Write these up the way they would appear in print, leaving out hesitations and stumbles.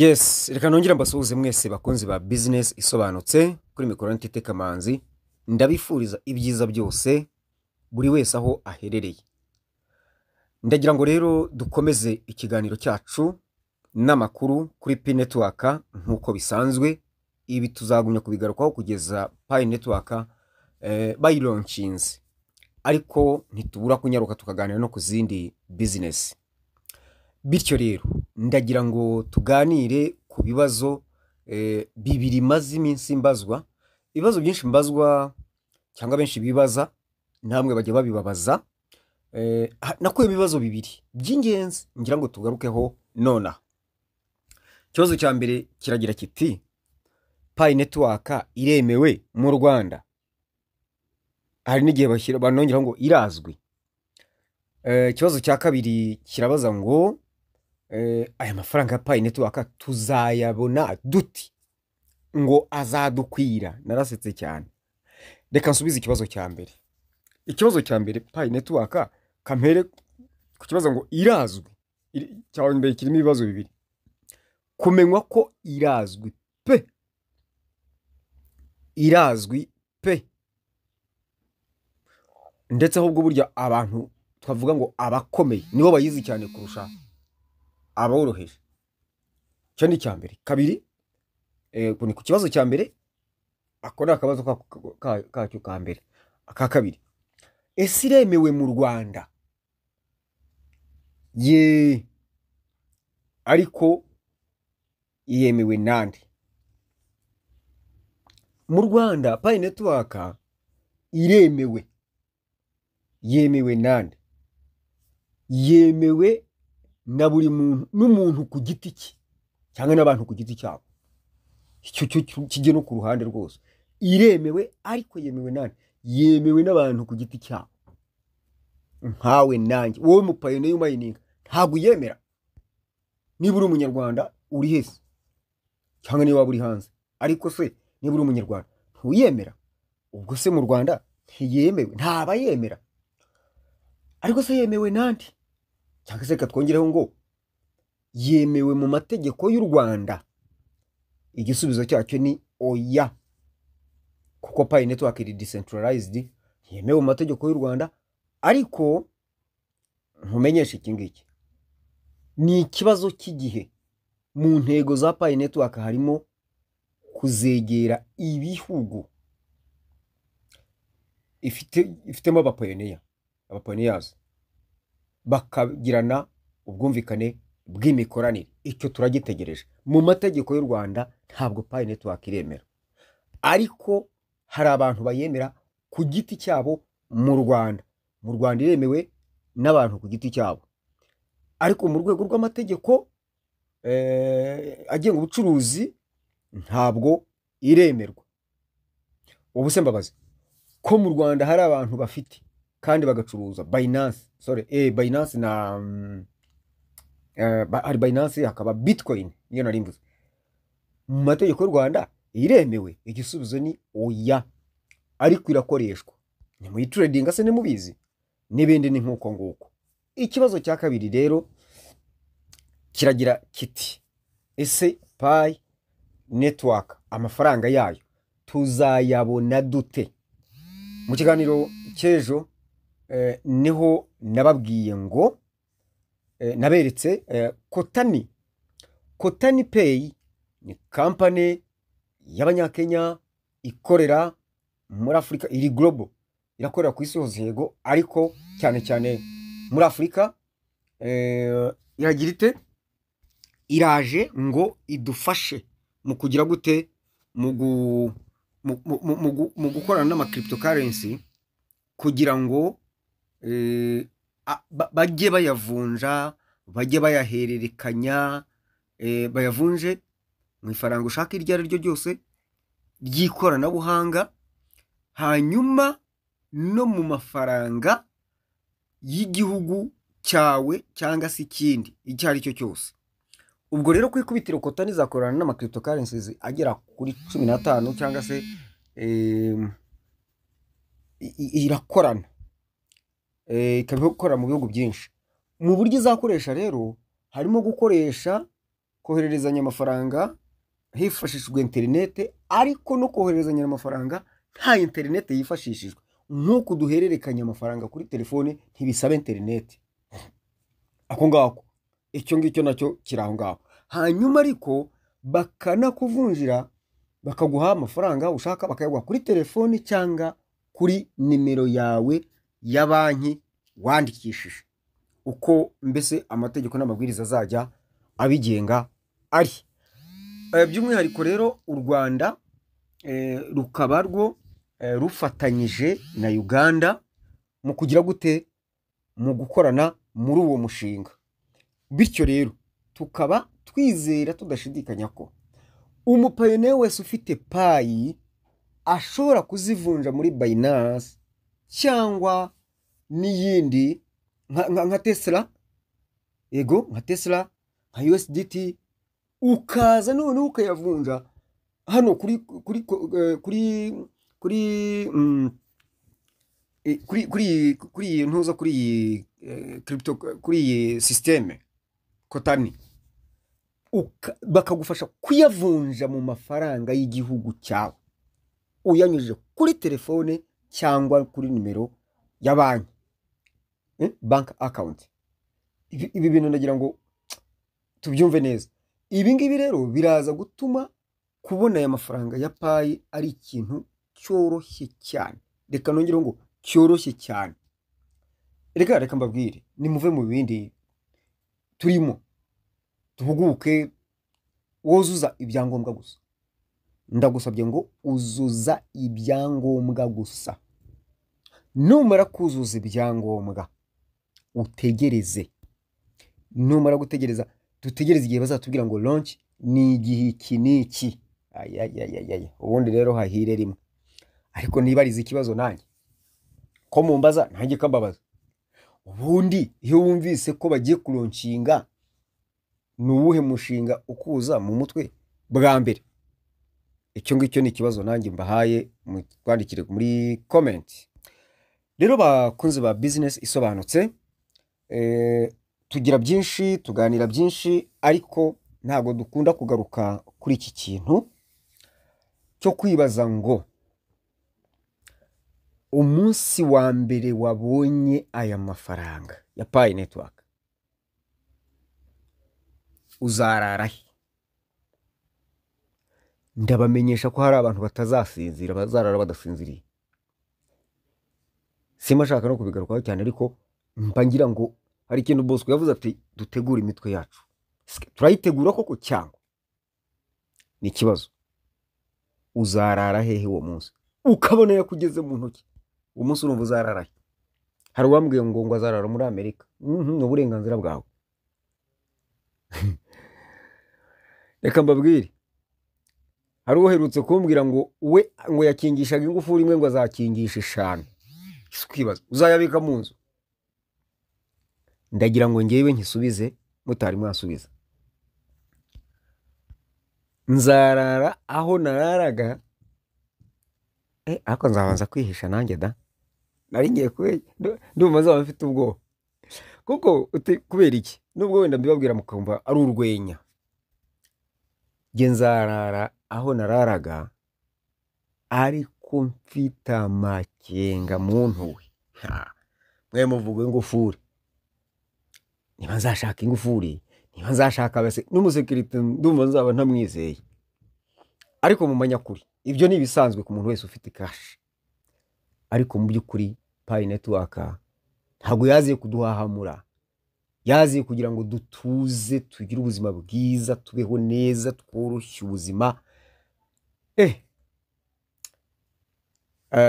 Yes, reka nongere mbasuhuze mwese bakunzi ba Business Isobanutse. Kuri mikoro Ntete Kamanzi. Ndabifuriza ibyiza byose buri wese aho aherereye. Ndagira ngo rero dukomeze ikiganiro cyacu n'amakuru kuri Pi Network nk'uko bisanzwe. Ibi tuzagumya kubigarukaho kugeza Pi Network bayilaunchinze, ariko ntitubura kunyaruka tukaganira no ku zindi business. Bityo rero ndagira ngo tuganire ku bibazo bibiri maze iminsi mbazwa, ibibazo byinshi mbazwa cyangwa benshi bibaza, namwe bajya babibabaza. Nakuye ibibazo bibiri by'ingenzi ngira ngo tugarukeho nonaha. Ikibazo cya mbere kiragira kiti: "Pi Network iremewe mu Rwanda?" Hari n'igihe bashyira banongeraho ngo irazwi. Ikibazo cya kabiri kirabaza ngo aya mafaranga ya Pi Network tuzayabona duti? Ngo azadukwira? Narasetse cyane. Reka nsubize ikibazo cya mbere. Ikibazo cya mbere, Pi Network, kampere ku kibazo ngo irazwi. Cya mbere kirimo ibibazo bibiri. Kumenywa ko irazwi pe, irazwi pe, ndetse ahubwo burya abantu twavuga ngo abakomeye nibo bayizi cyane kurusha aboroheje. Icyo ni icya mbere. Kabiri, ni ku kibazo cya mbere, ako ni akabazo kacyo ka mbere. Aka kabiri, ese iremewe mu Rwanda? Ye, ariko yemewe nande mu Rwanda? Pi Network iremewe. Yemewe nande? Yemewe na buri muntu, n'umuntu ku giti cye cyangwa n'abantu ku giti cyabo. Icyo cyo kijye no ku ruhande rwose. Iremewe, ariko yemewe nande? Yemewe n'abantu ku giti cyabo, nkawe nanjye. Wowe mupioneer umininga, ntabwo uyemera? Niba uri Umunyarwanda uri hese cyangwa niba waba uri hanze, ariko se niba uri Umunyarwanda ntuyemera? Ubwo se mu Rwanda ntiyemewe? Ntabayemera. Ariko se yemewe nande? Cyangwa se reka twongereho ngo yemewe mu mategeko y'u Rwanda? Igisubizo cyacyo ni oya, kuko Pi Network iri decentralized, ntiyemewe mu mategeko y'u Rwanda. Ariko nkumenyeshe iki ngiki: ni ikibazo cy'igihe. Mu ntego za Pi Network harimo kuzegera ibihugu ifitemo abapioneer, abapioneers, bakagirana ubwumvikane bw'imikoranire. Icyo turagitegereje. Mu mategeko y'u Rwanda ntabwo Pi Network iremera, ariko hari abantu bayemera ku giti cyabo mu Rwanda. Mu Rwanda iremewe n'abantu ku giti cyabo, ariko mu rwego rw'amategeko agenga ubucuruzi ntabwo iremerwa. Ubu se mbabazi ko mu Rwanda hari abantu bafite kandi bagacuruza Binance, sorry, Binance na hari Binance, hakaba Bitcoin, niyo nari mvuze, mu mategeko y'u Rwanda iremewe? Igisubizo ni oya, ariko irakoreshwa. Ni muyitradinga se ntimubizi? N'ibindi ni nk'uko nguko. Ikibazo cya kabiri rero kiragira kiti: ese Pi Network amafaranga yayo tuzayabona dute? Mu kiganiro cy'ejo niho nababwiye ngo naberetse Kotani. Kotani Pay ni company y'Abanyakenya ikorera muri Afurika, iri global, irakorera ku isi hose yego, ariko cyane cyane muri Afurika. Iragira ite? Iraje ngo idufashe mu kugira gute? Mu gukorana n'ama cryptocurrency kugira ngo bajye bayavunja, bajye bayahererekanya, bayavunje mu ifaranga ushaka iryo ari ryo ryose ry'ikoranabuhanga, hanyuma no mu mafaranga y'igihugu cyawe cyangwa se ikindi icyo ari cyo cyose. Ubwo rero ku ikubitiro Kotani izakorana n'ama cryptocurrencies agera kuri 15, cyangwa se irakorana, ikaba ikorera mu bihugu byinshi. Mu buryo izakoresha rero harimo gukoresha Kotani Pay, Kohererezanya amafaranga hifashishijwe interinete, ariko no kohererezanya amafaranga nta interinete yifashishijwe, nk'uko duhererekanya amafaranga kuri telefone ntibisaba interinete. Ako ngako, icyo ngicyo nacyo kiri aho ngaho. Hanyuma ariko bakanakuvunjira, bakaguha amafaranga ushaka, bakayaguha kuri telefoni cyangwa kuri nimero yawe ya banki wandikishije, uko mbese amategeko n'amabwiriza azajya abigenga ari. By'umwihariko rero u Rwanda rukaba rwo rufatanyije na Uganda mu kugira gute, mu gukorana muri uwo mushinga. Bityo rero tukaba twizera tudashidikanya ko umupayiniya wese ufite Pi ashobora kuzivunja muri Binance cyangwa n'iyindi nka Tesla, yego nka Tesla, nka USDT, ukaza noneho ukayavunja hano kuri kuri kuri kuri kuri kuri kuri iyi ntuza, kuri iyi crypto, kuri iyi système Kotani, bakagufasha kuyavunja mu mafaranga y'igihugu cyawe uyanyujije kuri telefone cyangwa kuri nimero ya banki, bank account. Ibi bintu ndagira ngo tubyumve neza. Ibi ngibi rero biraza gutuma kubona aya mafaranga ya Pi ari ikintu cyoroshye cyane. Reka nongereho ngo cyoroshye cyane. Reka mbabwire, nimuve mu bindi turimo, duhuguke, wuzuza ibyangombwa gusa. Ndagusabye ngo uzuza ibyangombwa gusa. Numara kuzuza ibyangombwa utegereze. Numara gutegereza, dutegereze igihe bazatubwira ngo launch ni igihe iki n'iki. Ayayayayay, ubundi rero hahire rimwe. Ariko nibariza ikibazo nanjye, ko mumbaza nanjye kambabaza, ubundi iyo wumvise ko bagiye kulaunchinga, ni uwuhe mushinga ukuza mu mutwe bwa mbere? Icyo ngicyo ni ikibazo nanjye mbahaye, twandikire muri comment. Rero bakunze ba Business Isobanutse, tugira byinshi, tuganira byinshi, ariko ntabwo dukunda kugaruka kuri iki kintu cyo kwibaza ngo umunsi wa mbere wabonye aya mafaranga ya Pi Network uzarara he? Ndabamenyesha ko hari abantu batazasinzira, bazarara badasinziriye. Simba nshaka no kubigarukaho cyane, ariko mba ngira ngo hari ikintu Bosco yavuze ati dutegure imitwe yacu. Turayitegura koko cyangwa ni ikibazo? Uzarara hehe uwo munsi ukabona yakugeze mu ntoki? Uwo munsi urumva uzarara he? Hari uwambwiye ngo azarara muri Amerika. Ni uburenganzira bwawe. Reka mbabwire, hari uherutse kumbwira ngo we ngo yakingishaga ingufuri imwe ngo azakingisha 5. Kwibaza uzayabika mu nzu? Ndagira ngo ngewe nkisubize mutari mwasubiza. Nzarara aho nararaga, ariko nzabanza kwihisha nanjye da. Nari ngiye ndumva nzaba mfite ubwoba. Kuko kubera iki? Nubwo wenda mbibabwira mukumva ari urwenya. Nge nzarara aho nararaga, ariko mfite amakenga muntu we. Mwe muvuga ingufuri. Niba nzashaka ingufuri, niba nzashaka base n'umusekirite ndumva nzaba ntamwizeye. Ariko mu manyakuri, ibyo ni ibisanzwe ku muntu wese ufite cash. Ariko mu by'ukuri Pi Network ntabwo yaziye kuduhahamura. Yaziye kugira ngo dutuze, tugire ubuzima bwiza, tubeho neza, tworoshye ubuzima.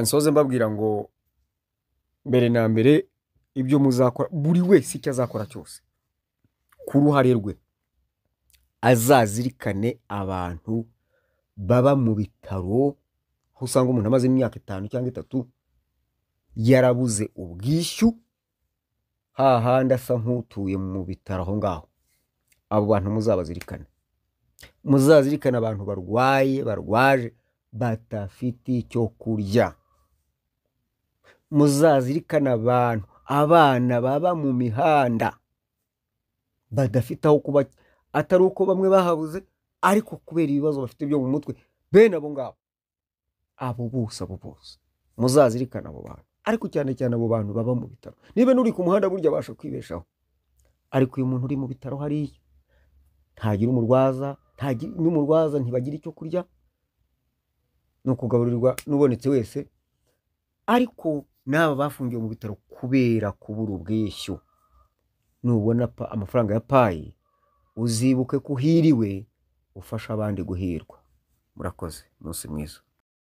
Nsoze mbabwira ngo mbere na mbere ibyo muzakora, buri wese icyo azakora cyose ku ruhare rwe, azazirikane abantu baba mu bitaro, aho usanga umuntu amaze imyaka 5 cyangwa 3 yarabuze ubwishyu, hahandi asa nk'utuye mu bitaro aho ngaho. Abo bantu muzabazirikane. Muzazirikane abantu barwaye, barwaje, badafite icyo kurya. Muzazirikane abantu, abana baba mu mihanda badafite aho kuba, Atari uko bamwe bahabuze, ariko kubera ibibazo bafite byo mu mutwe. Bene abo ngabo, abo bose, abo bose muzazirikana abo bantu, ariko cyane cyane abo bantu baba mu bitaro. Niba n'uri ku muhanda burya abasha kwibeshaho, ariko uyu muntu uri mu bitaro hariya ntagira umurwaza, ntagira n'umurwaza, ntibagira icyo kurya, ni ukugaburirwa n'ubonetse wese. Ariko n'aba bafungiwe mu bitaro kubera kubura ubwishyu, nubona amafaranga ya Pi uzibuke ko uhiriwe ufasha abandi guhirwa. Murakoze, umunsi mwiza.